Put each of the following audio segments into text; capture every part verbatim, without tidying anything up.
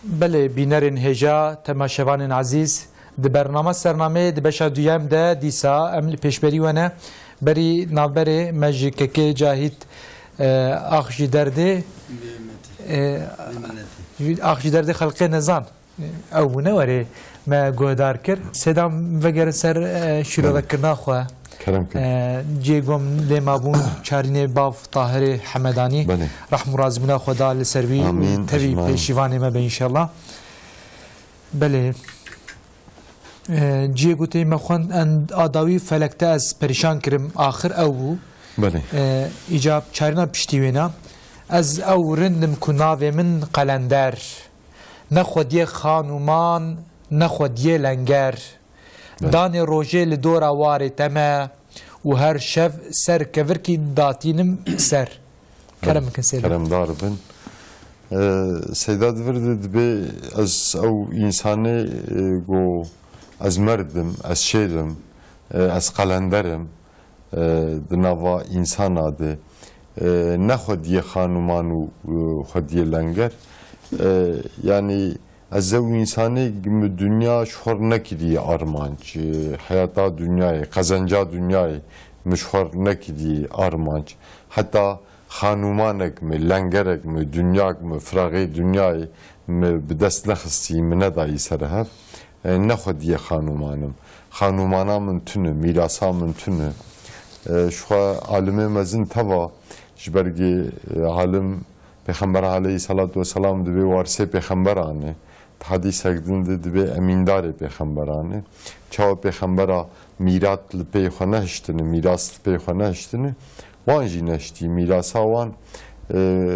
Belê, bînerên hêja, temaşevanên ezîz, di bername Sernameyê di beşa duyem de dîsa em li pêşberî we ne. Berî navberê me ji Kekê Cahît, e, ax ji derdê, e, ax ji derdê xelqê nezan. Ew bûne werê me guhdar kir. Seyda, vegerin ser, e, şîrovekirina xwe. Kerem kir. E, cihê ku em lê mabûn, çarînê bav Tahirê Hemedanî. Belê. Rehm û razibûna Xweda li ser wî û Amîn, tevî ecmaîn. Pêşîvanê me be înşallah. Belê. E, cihê ku tê me xwend, en a dawî felekte ez perîşan kirim, axir ew bû. Belê. E, îcab çarîna piştî wêna. Ez ew rind im ku navê min Qelender. Ne xwediyê xanûman, ne xwediyê lenger. Belê. Danê rojê li dora warê te me û her şev ser kevirkî datînim ser. Kerem bikin Seyda. Keremdar bin. Ee, Seyda Divir de dibê ez ew însanê, e, go ez merdim, ez şêrim, e, ez qelender im, e, di nava însana de, e, ne xwediyê xanûman û, e, xwediyê lenger. E, yanî ez ew însanê, min dinya ji xwe re nekiriye armanc, e, heyata dinyayê, qezenca dinyayê min ji xwe re nekiriye armanc. Heta xanûmanek me, lengerek me, dinyak me, firaxê dinyayê me bi dest nexistî, me nedayî ser hev. E, ne xwediyê xanûman im. Xanûmana min tune, mîrasa min tune. E, ji xwe alimê mezin teva, ji ber gê, e, alim Pêxembera aleyhisselatu vesselam dibê warisê pêxemberan e. Di hedîsek din de dibê emîndarê pêxemberan e. Çawa pêxembera mîrat li pey xwe nehiştine, mîras li pey xwe nehiştine, wan jî nehiştî. Mîrasa wan, e,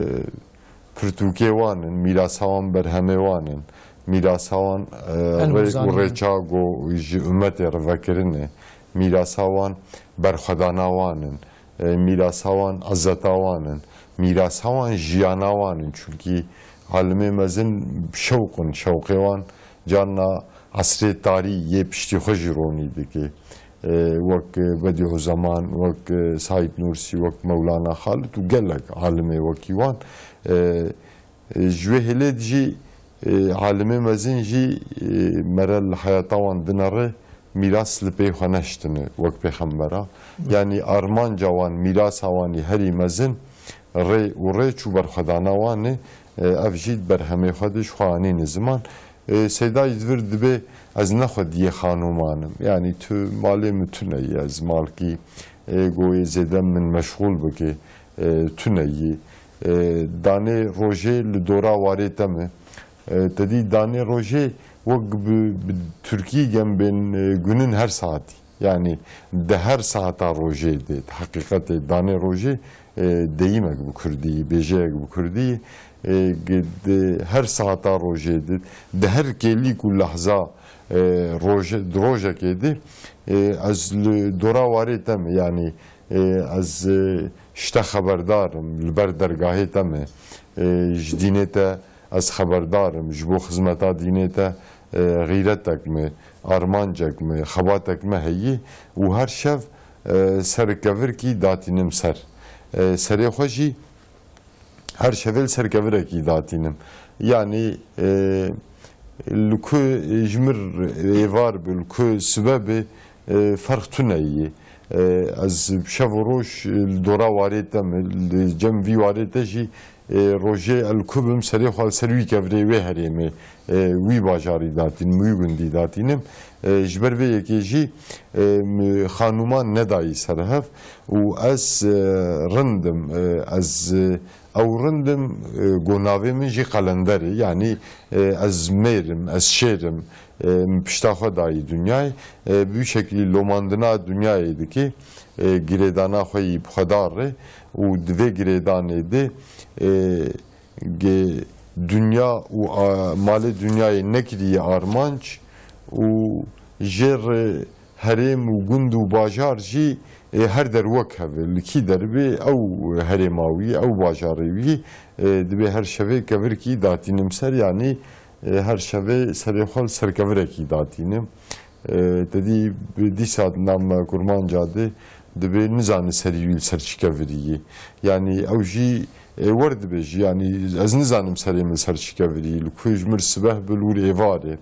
pirtûkê wan in, mîrasa wan berhemê wan in, mîrasa wan, e, rê û rêça ku ji ummetê re vekirine, mîrasa wan berxwedana wan in, e, mîrasa wan ezeta wan in, mîrasa wan jiyana wan in. Çunkî alimê mezin şewq in, şewqê wan carna esrê tarî yê piştî xwe jî ronî dike. E, wek Bedîuzeman, wek Saîd Nûrsî, wek Mewlana Xalid û gelek alimê wekî wan. E, e, ji wê hêlê de jî, e, alimê mezin jî, e, mere li heyata wan dinere, mîras li pey xwe nehiştine wek pêxembera. Yanî armanca wan, mîrasa wan î herî mezin rê û rêç û berxwedana wan e. E, ev jî di berhemê xwe de ji xwe anîne ziman. E, Seyda Divir dibê ez ne xwediyê xanûman im. Yanî tu malê min tune yî, ez malkî, e, goyê zêde min meşxûl bike, e, tune yî. E, danê rojê li dora warê te me. E, te dî danê rojê wek bi, bi tirkî gem bên, e, günün her saati. Yanî di her saeta rojê de, di heqîqetê danê rojê, e, deyimek bi kurdî, bêjeyek bi kurdî, e, gi-, di her saeta rojê de, di her kêlîk û lehza, e, roje-, di rojekê de, e, ez li dora warê te me, yanî, e, ez, e, ji te xeberdar im, li ber dergahê te me, e, ji dînê te ez xeberdar im, ji bo xizmeta dînê te, e, xîretek me, armancek me, xebatek me heyî û her şev, e, serkevirkî datînim ser. E, serê xwe jî her şevê li serkevirekî datînim. Yanî, e, li ku ji mir êvar bi, li ku sibe bi, e, ferq tune yî. E, ez şev û roj li dora warê te me, li cem vî warê te jî, e, rojê el ku bim serê xwe li ser wî kevirê wê herêmê, e, wî bajarî datînim, wî gundî datînim. E, ji ber vê yekê jî, e, mi xanûman nedayî ser hev û ez, e, rind im, e, ez, e, ew rind im, e, ku navê min jî Qelender e, yanî, e, ez mêr im, ez şêr im, e, min pişta xwe dayî dinyayê. E, bi wî şeklî lomandina dinyayê dike, e, girêdana xwe yî bi xwe dare û di vê girêdanê de, e, ge-, dinya û a-, malê dinyayê nekiriye armanc û jê re herêm û gund û bajar jî, e, her der wek hev e. Li kî der be ew herêma wî, ew bajarê wî, e, dibê her şevê kevirkî datînim ser, yanî, e, her şevê serê xwe li ser kevirekî datînim. E, te dî bi dîsa di nav me kurmanca de dibê nizane serî wî li ser çi kevirî ye. Yanî ew jî E, wer dibêjî, yanî ez nizanim serê min ser çi kevirî. Li ku ji mir sibeh bi li wir êvarê.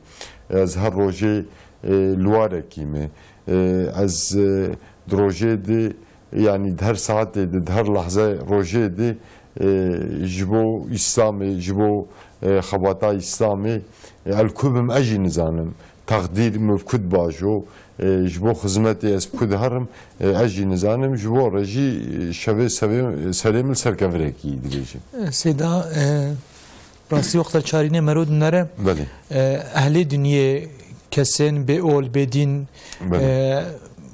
Ez her rojê, e, li warekî me. E, ez, e, di rojê de, yanî di her saetê de, di her lehze rojê de, e, ji bo Îslamê, ji bo, e, xebata Îslamê, e, el ku bim ez jî nizanim. Teqdîr min bi ku dibajo, e, ji bo xizmetê ez bi ku diherim, e, ez jî nizanim, ji bo re jî, e, şevê sevê-, serê min serkevirekî dibêjim. Seyda, e, rastî wexta çarînê mero dinere, Belê. e, ehlê dinyê kesên bê ol, bê dîn, Belê. e,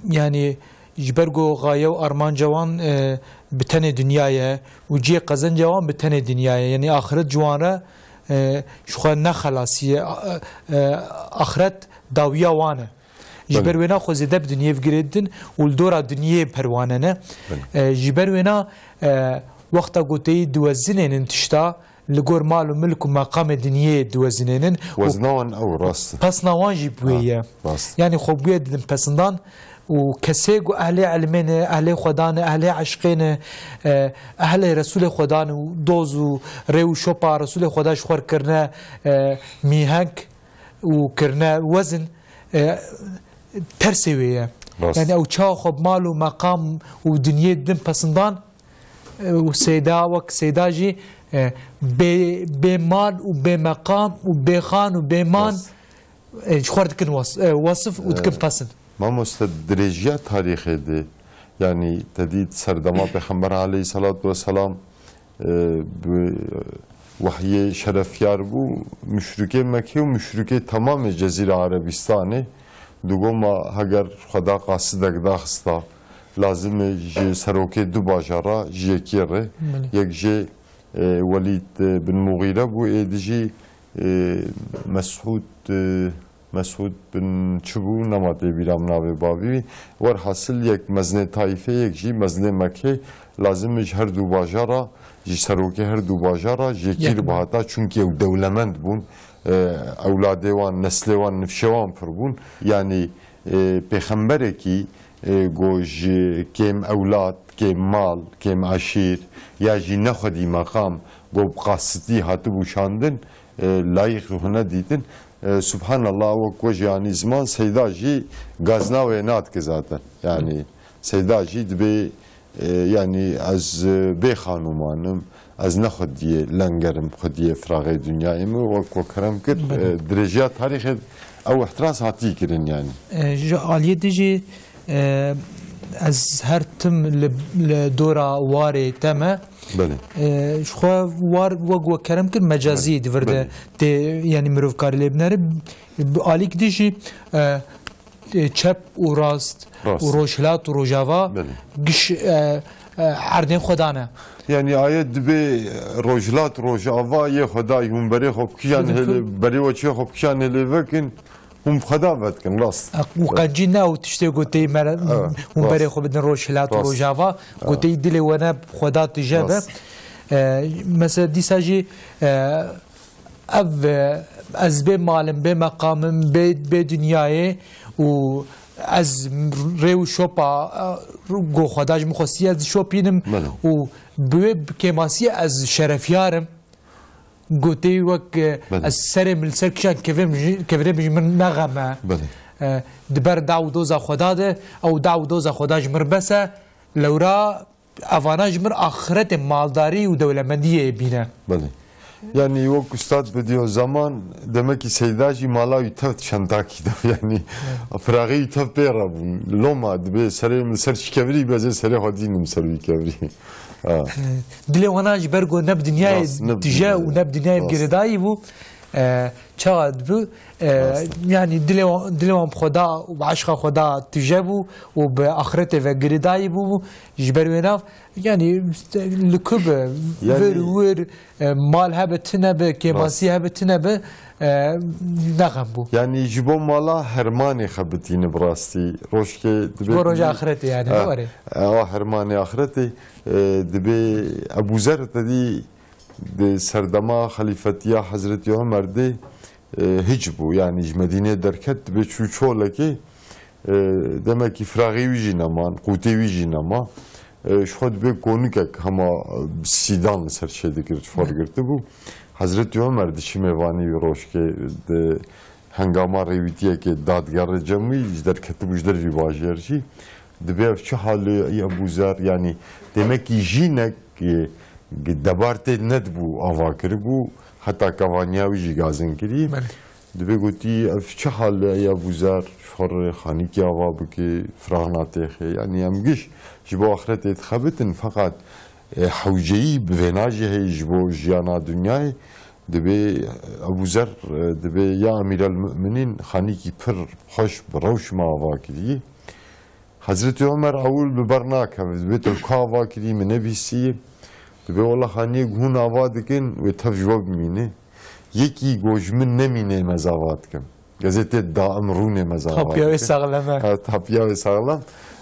yanî ji ber ku xaye û armanca wan, e, bi tenê dinya ye û cihê qezenca wan bi tenê dinya ye. Yanî axiret ji wan re, e, ji xwe ne xelasî ye. A-, e, axiret dawiya wan e. Ji Belê. ber wêna xwe zêde bi dinyê ve girêdin û li dora dinyê perwane ne. Belê. E, ji ber wêna, e, wexta goteyî diwezinênin tişta, li gor mal û milk û meqamê dinyê diwezinênin û Wezna wan ew rast e. pesna wan jî bi wê Ha, ye. rast. Yanî xwe bi wê didin pesindan û kesê ku ehlê ilmê ne, ehlê Xweda ne, ehlê eşqê ne, e, ehlê Resûlê Xweda ne û doz û rê û şopa Resûlê Xweda ji xwe re kirine, e, mîheng û kirine wezin, e, tersê wê ye. Rast. Yanî ew çawa xwe bi mal û meqam û dinyê didin pesindan, e, û Seyda wek Seyda jî, e, bê, bê mal û bê meqam û bê xan û bê man, Rast. e, ji xwe dikin was-, e, wasif û dikin E, pesin. Mamoste, dirêjiya tarîxê de, yanî te dît serdema Pêxember aleyhisselatu vesselam, e, bi wehyê şerefyar bû, muşrikê Mekkê û muşrikê temamê Cezîra Erebistanê digoma heger Xweda qasidek daxista, lazim e ji serokê du bajara ji yekê re, Belê. yek jê, e, Welîd, e, bin Muxîre bû, ê di jî, e, Mesûd, e, Mesûd bin çi bû? Nema tê bîra min navê bavî. Werhasil yek mezinê Taîfê, yek jî mezinê Mekkê, lazim e ji her du bajara, ji serokê her du bajara, ji yekî Yek re bihata, çunkî ew dewlemend bûn, e, ewladê wan, neslê wan, nifşê wan pir bûn. Yanî, e, pêxemberekî, e, go ji kêm ewlad, kêm mal, kêm eşîr ya jî nexwedî meqam, go bi qasitî hatibû şandin, e, layîq ji hûn nedîtin. E, Subhanallah, wek we jî anî ziman, Seyda jî gazna wê nadike zaten. Yanî Seyda jî dibê, e, yanî ez, e, bê xanûman im, ez ne xwediyê lenger im, xwediyê firaxê dinyayê min, wek we kerem kir, Belê. e, dirêjiya tarîxê ew ihtiras hatî kirin yanî. E, ji aliyê din jî, e, ez her tim li, li dora warê te me. Belê. E, ji xwe war wek we kerem kir mecazî Belê. di vir de Belê. tê, yanî mirov karî lê binere. Bi alîk din jî, e, e, çep û rast Rast. û rojhilat û rojava Belê. giş, e, e, erdên xwe dane. Yanî ayet dibê rojhilat, rojava yê xwe dayî hûn berê xwe bikijan Dibin hêlê, ku- berê we çê xwe bikijan hêlê vekin, hûn bi xwe da vedikin, rast. E, û qencî ne û tiştê goteyî mere, Evet, hûn rast. berê xwe bidin rojhilat û Rast. rojava, Evet. goteyî dilê we ne bi xwe da tije be. Rast. E, mesela dîsa jî, e, Ev, e, ez bê mal im, bê meqam im, bê, bê dinyayê û ez rê û şopa, e, go Xweda ji min xwestiye ez dişopînim Belê. û bi wê kêmasiyê ez şerefyar im. Goteyî wek, e, Belê. ez serê min li ser kişan kevirê min ji, kevirê min ji min nexeme. Belê. E, di ber daw û doza Xweda de, ew daw û doza Xweda ji min bes e. Lewra Evana ji mir axiretê, maldarî û dewlemendiyê bîne. Belê. Yanî wek ustad Bediüzzaman, demek ki Seyda jî mala wî tev çentakî de, yanî firaxê wî tev pê re bûn. Loma dibê serê min ser çi kevirî, bezê serê xwe dînim ser wî kevirî. Ha. Dilê wana ji ber ku ne bi dinyayê Rast, ne bi tije dinyayê. û ne bi dinyayê Rast. girêdayî bû. E, çawa dibû, e, Rast. yanî dilê wan, dilê wan bi Xweda û bi eşqa Xweda tije bû û bi axiretê ve girêdayî bû, bû. Ji ber wê nav, yanî li ku be, Yanî vir wir, e, mal hebe tine be, kêmasî Rast. hebe tine be, e, nexem bû. Yanî ji bo mala hermanê xebitîne bi rastî. Rojkê dibê Ji bo roja axretê yanî, Ah, ne were? ewa hermanê axretê, e, dibê Ebû Zer te dî Di serdema xelîfetiya Hezretî Omer de, e, hiç bû, yanî ji Medînê derket, dibe çû çolekê, e, demekî firaxê wî jî neman, qûtê wî jî nema. e, ji xwe dibê konikek hema, e, sîdan li ser çêdikir, ji xwe girtibû. Hezretî Omer diçî mêvanî wî rojkê di hengama rêwîtiyekê dadgere cem wî, ji derketibû ji dervî bajêr jî. Dibê ev çi hal e, ey Ebû Zer, yanî demekî jînek, e, debar tê nedibû ava kiribû, heta kevaniya wî jî gazin kirî. Belê. Dibê gotî, ev çi hal e, ey Ebû Zer, ji xwe re xanîkî ava bike, firaxna têxê. Yanî em giş ji bo axretê dixebitin, feqat, e, hewceyî bi vêna jî heye ji bo jiyana dinyayê. Dibê Ebû Zer, e, dibê ya Emîrelmu'minîn, xanîkî pir xweş bi rewş me ava kiriye. Hezretî Omer ewil bi ber nakeve, dibê tu ka ava kirî, min nebîsî. Dibê wela xaniyê ku hûn ava dikin, wê tev ji we bimîne. Yekî ku ji min nemîne, em ez ava dikim. Gezê tê daim rûnê, em ez ava dikim. Tapiya wê saxlem e. Ha, tapiya wê saxlem.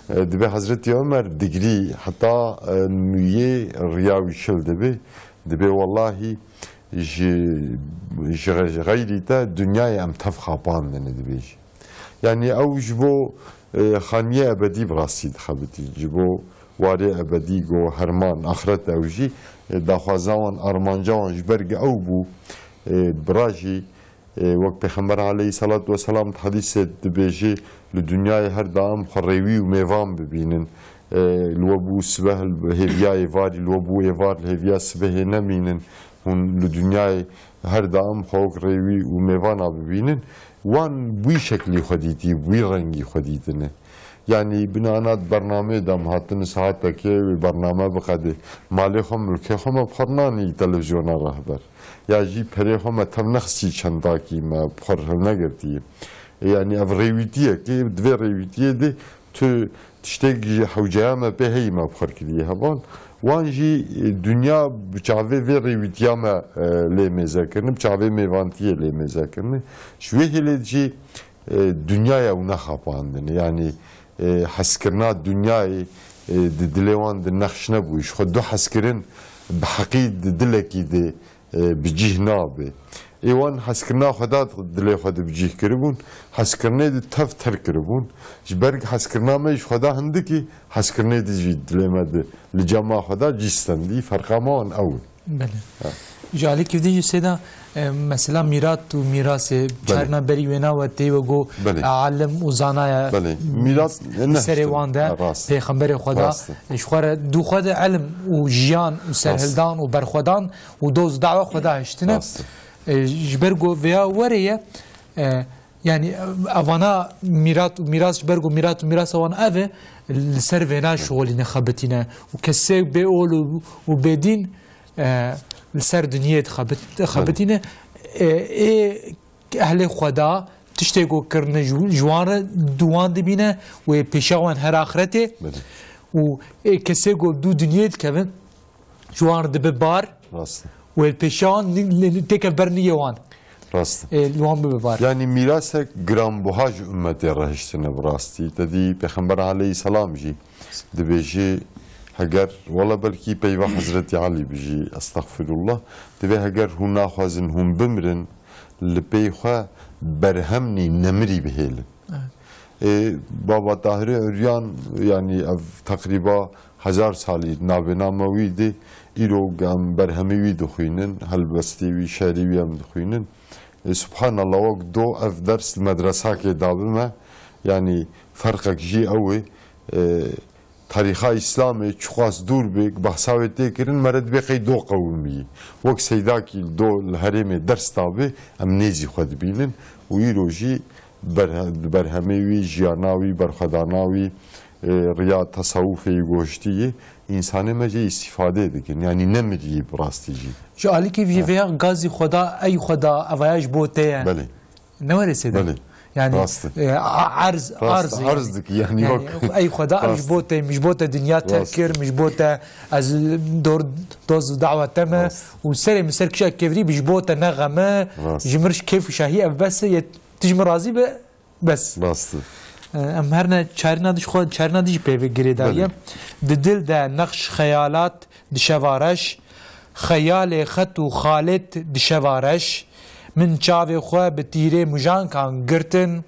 E, dibê Hezretî Omer digrî heta, e, mûyê riya wî şil dibe. Dibê wellahî ji, ji, ji xeyrî te dinyayê em tev xapandine, dibê jî. Yanî ew ji bo, e, xaniyê ebedî bi rastî dixebitî. Ji bo warê ebedî, go herman, axret ew jî, e, daxwaza wan, armanca wan ji ber ew bû, e, bira jî, e, wek Pêxember aleyhisselatu vesselam di hedîsê dibêje, li dinyayê her daim xwe rêwî û mêvan bibînin. E, li we bû sibeh li hêviya êvarî, li we bû êvar li hêviya sibehê nemînin. Hûn li dinyayê her daim xwe wek rêwî û mêvana bibînin. Wan wî şeklî xwe dîtî, wî rengî xwe dîtine. Yanî binana di bernameyê de em hatine saetekê wê bername biqedê. Malê xwe, milkê xwe me bi xwe nanî televîzyona rehber. Ya jî perê xwe me tev nexistî çendakî me bi xwe hilnegirtî. Yanî ev rêwîtiyekê, di vê rêwîtiyê de tu tiştek ji hewceya me pê heyî me bi xwe kiriye heval. Wan jî, e, dinya bi çavê vê rêwîtiya me, e, lê mêze kirine, bi çavê mêvantiyê lê mêze kirine. Ji wê hêlê jî, e, dinyaya ew nexapandine. Yanî, e, hezkirina dinyayê, e, di dilê wan de nexş nebû. Ji xwe du hezkirin bi heqî di dilekî de e, bi cih nabe. Ê wan hezkirina xwe da dilê xwe de bi cih kiribûn, hezkirinê di tev terk kiribûn. Ji ber hezkirina me ji xwe da hindikî, hezkirinê di jî dilê me de li cema xwe da cih stendî. Ferqa me wan ew in. Belê. Ha. Ji alîkî din jî sêda, e, mesela mîrat û mîrasê, belê, çarina berî wêna we tê we got, belê, e, alim û zanaya, belê, mîrat, e, li serê nehiştin, wan de, ha, rast, pêxemberê xwe da, rast, ji xwe re dû xwe de ilim û jiyan û, rast, serhildan û berxwedan û doz dawa xwe da hiştine. Rast. E, ji ber ku vêya were ye, e, yanî, e, evana mîrat û mîras, ji ber ku mîrat û mîrasa wan ev e, li ser vêna şixulîne, xebitîne. Û kesê bê ol û, û bêdîn, e, li ser dinyê dixebit-, xebitîne. E, ê ehlê xwe da tiştê ku kirine ji, ji wan re dû wan dibîne, wê pêşiya wan her axretê. Belê. Û ê kesê ku dû dinyê dikevin, ji wan re dibe bar. Rast e. Wê li pêşiya wan ni-, ni-, ni-, têke ber niyê wan. Rast e. Ê, li wan bibe bar. Yanî mîrasek giranbuha ji ummetê re hiştine bi rastî. Te dî Pêxember aleyhisselam jî dibêje, heger, wela belkî peyva Hezretî Alî bijî, estexfirullah, dibê heger hûn naxwazin hûn bimirin, li pey xwe berhemnî nemirî bihêlin. Evet. Ê, Baba Tahirê Uryan, yanî ev teqrîba hezar salî nabêna me wî dî, îro em berhemê wî dixwînin, helbestê wî, şerî wî em dixwînin. Ê, subhanallah, wek do ev ders li medresakê dabe me, yanî ferqek jî ew ê, ê, tarîxa Îslamê çiqas dûr be, behsa wê tê kirin, me re dibê qey do qewimî. Wek Seydakî li do li herêmê ders dabe, em nêzî xwe dibînin û îro jî berhe-, di berhemê wî, jiyana wî, berxwedana wî, e, riya tesewufê wî goştî yê, însanê me jê îstîfadê dikin. Yanî nemiriyî bi rastî jî. Ji alîkî vî, ha, vêya gazî xwe da, ey xwe da, evaya ji bo te ye. Belê. Ne were sêde. Belê. Yanî, rast e, e, a-, erz, rast, erz, erz yanî, dikî, yanî, yanî, yok, ey xwe da, rast, ji bo te, ji bo te dinya terk, rast, kir, ji bo te ez dor, doz û dawa te me, rast, û serê min ser kişa kevirî bi, ji bo te ne xeme, rast, ji min re keyf û şahî ev bes e, yê tu ji min razî be, bes. Rast e. E, em herne çarîna dij xwe, çarîna dij pê ve girêdayî ye. Belê. Di dil de nexş xeyalat, di şeva reş, xeyalê xet û xalet di şeva reş, min çavê xwe bi tîrê mujankan girtin,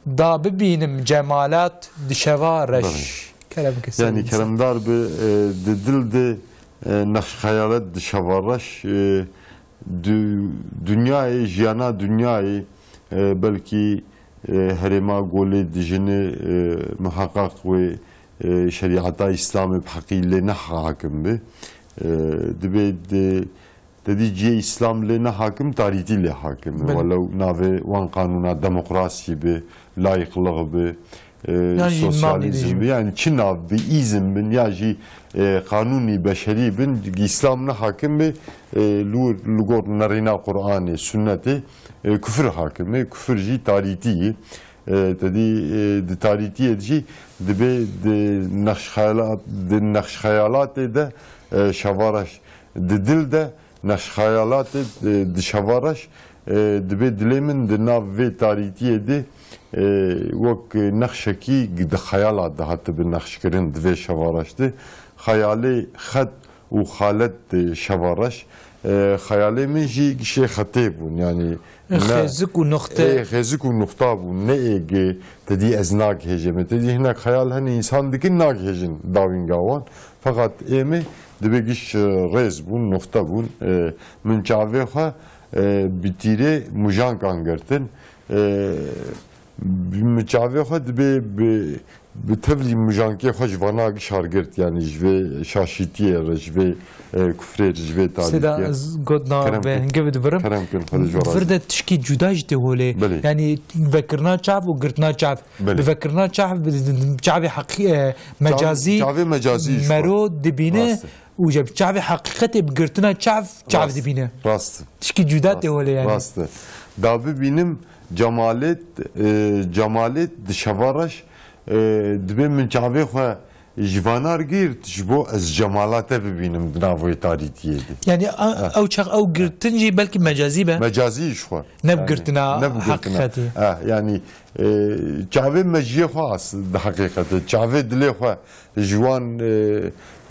da bibînim cemalat di şeva reş. Belê. Kerem ke Yanî serî keremdar bi, e, di dil de, e, nexşxeyalet di şevareş, e, du-, dinyayê, jiyana dinyayê, e, belkî, e, herêma golê dijini, e, muheqeq wê, e, şerîeta Îslamê bi heqî lê ne hakim bi. E, dibê di Te dî cihê Îslam lê ne hakim, tarîtî lê hakim e. Belê. Welew navê wan qanûna demokrasî bi, layîqliq bi, e, Yan jî sosyalîzm mabî bi, yanî çi nav bi, îzm bin ya jî, e, qanûnî beşerî bin, Îslam ne hakim bi, e, li wir, li gor nerîna Qur'anê, sunnetê, e, kufir hakim e, kufir jî tarîtî ye. E, te dî, e, di tarîtiyê de jî dibê di nexşxeyala-, di nexşxeyalatê de, e, şevareş, di dil de nexşxeyalatê, e, di şevareş, e, dibê dilê min di nav vê tarîtiyê de, e, wek nexşekî di xeyala de hatibi nexşkirin di vê şevareş de. Xeyalê xet û xalet, e, şevareş. E, xeyalê min jî gişê xetê bûn, yanî ne Xêzik û nuxte. Ê, xêzik û nuxta bûn, ne ê ge te dî ez naghêjim. Te dî hinek xeyal hene însan dikin naghêjin dawînga wan. Feqat ê me dibê giş, e, rêz bûn, nuxte bûn. E, min çavê xwe, e, bi tîrê mujankan girtin. E, min çavê xwe dibê bi, bi tevlî mujankê xwe ji vana gişar girt, yanî ji vê şaşîtiyê re, ji vê, e, kufrê re, ji vê Sêda, tarîtiyê. Ez got na Kerem ve kin. Hinge ve dibirim. Kerem kin, xwe ji vana Vir de tişkî cuda jî tê holê. Belê. Yanî vekirina çav û girtina çav. Belê. Bi vekirina çav, bi çavê heqî, e, Çav-, mecazî, çavê mecazî ji xwe. Mero dibîne Rast e. û ji çavê heqîqetê bi girtina çav, çav Rast. dibîne. Rast. Tişkî cuda Rast. tê holê yanî. Rast e. Da bibînim Cemalêt, e, Cemalêt di şevareş, e, dibê min çavê xwe ji vanar girt, ji bo ez cemala te bibînim di nav wê tarîtiyê de. Yanî, a-, Eh. ew çax ew girtin jî belkî mecazî be. Mecazî ji xwe. Ne bi Yanî, girtina ne bi girtina. heqîqetê. Eh, yanî, e, çavê mejiyê xwe as di heqîqetê. Çavê dilê xwe ji wan, e,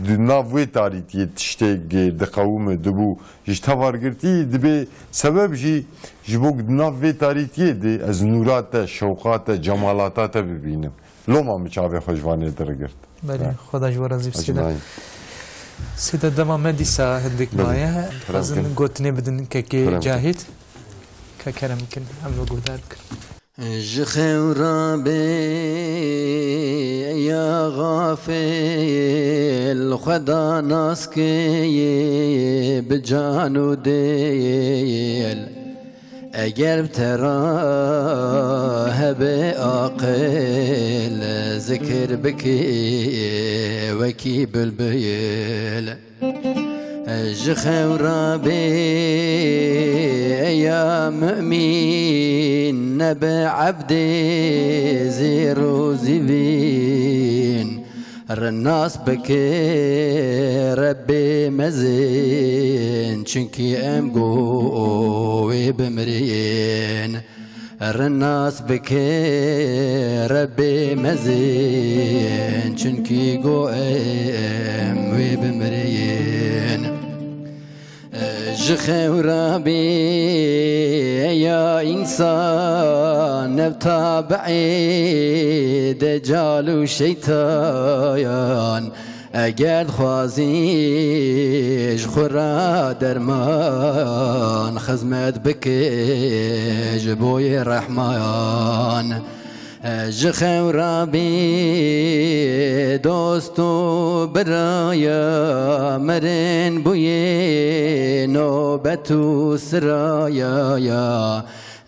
di nav wê tarîtiyê tiştê ge diqewime dibû ji tevar girtî, dibê sebeb jî ji bo di nav vê tarîtiyê de ez nûra te, şewqa te, cemalata te bibînim. Loma min çavê xwe ji vanê dirigirt. Belê, Ha. Xweda ji we razî be, Sêda. Ecmaîn. Sêda, dema me dîsa hindik Belê. maye. Kerem Ez kin. gotinê bidin kekê Kerem kin. Cahît. Ka kerem kin, em ve guhdar bikin. Ji xew rabê ya xafil, Xweda nas keye bi can û dil. Eger bi te ra hebe aqil, zikir bike wekî bilbil. Ji xew rabê ya mumîn, nebe ebdê zêr û zîvîn. Rinas bike Rebbê mezin, çunkî em go wê bimrîn. Rinas bike Rebbê mezin, çunkî go em wê bimrîn. Ji xew rabê ya însan, ne bi tabi'ê decal û şeytan. Eger dixwazî ji xwe re derman, xizmet bike ji boyê Rehman. Ji xew rabî dost û biraya, mirin bûye nobet û siraya ya.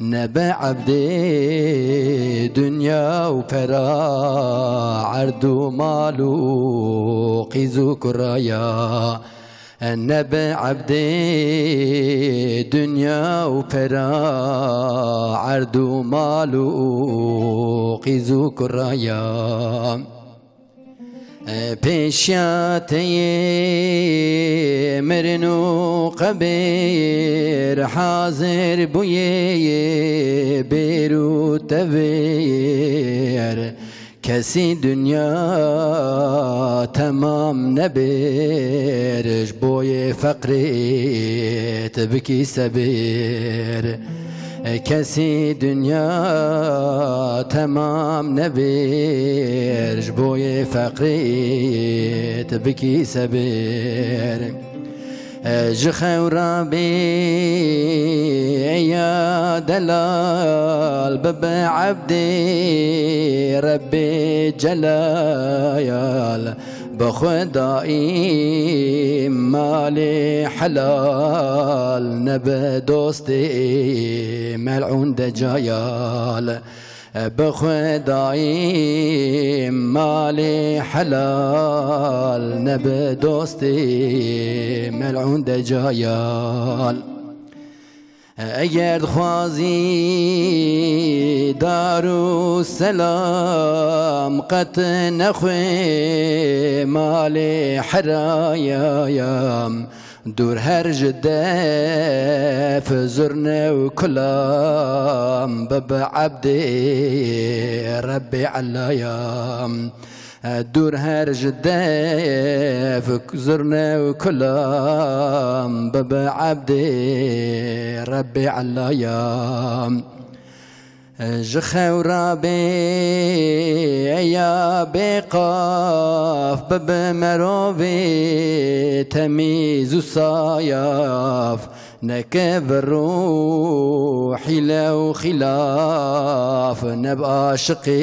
Nebe ebdê dinya û pera, erd û mal û qîz û kuraya. Nebe ebdê dinya û pera, erd û mal û qîz û kuraya. Pêşiya te yê mirin û qebir, hazir bûye bêr û tevir. Kesî dinya temam nebir, ji boyê feqrê te bikî sebir. Kesî dinya temam nebêr, ji bo yê feqrê tu bikî sebêr. Ji xew rabê ya delal, bibe ebdê Rebbê Celal. Bi xwe daîm malê helal, nebe dostê mel'ûn decayal. Bi xwe daîm malê helal, nebe dostê mel'ûn decayal. Eger dixwazî dar û selam, qet nexwe malê herayam. Dûr her ji def, zurne û kulam, bibe ebdê Rebbê Ellayam. Dûr her ji def, zurne û kulam, bibe ebdê Rebbê Ellayam. Ji xew rabê ya bêqaf, bibe merovê temîz û sayaf. Neke bi rû hîle û xîlaf, neb aşiqê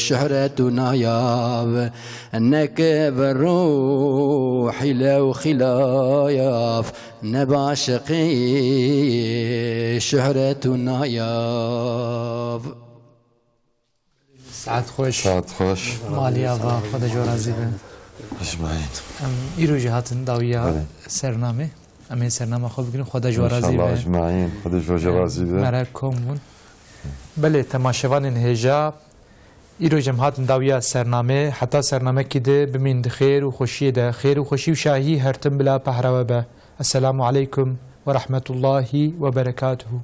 şuhret û nayav. Neke bi rû hîle û xîlaf, neb aşiqê şuhret û nayav. Saet xweş. Saet xweş. Malî ava, Xwedê ji we razî be. Ecmaîn. Em îro jî hatin dawiya Belê. Sernamê. Em ê sernama xwe bigirin, Xwedê ji we razî be. Înşallah ecmaîn. Xwedê ji we jî Em razî be. Mere kom bûn. Belê, temaşevanên hêja, îro jî em hatin dawiya sernamê. Heta sernamekî di bimîn di xêr û xweşiyê de. Xêr û xweşî û şahî her tim bila pehra we be. Esselamu aleykum ve rahmetullahi ve berekatuhu.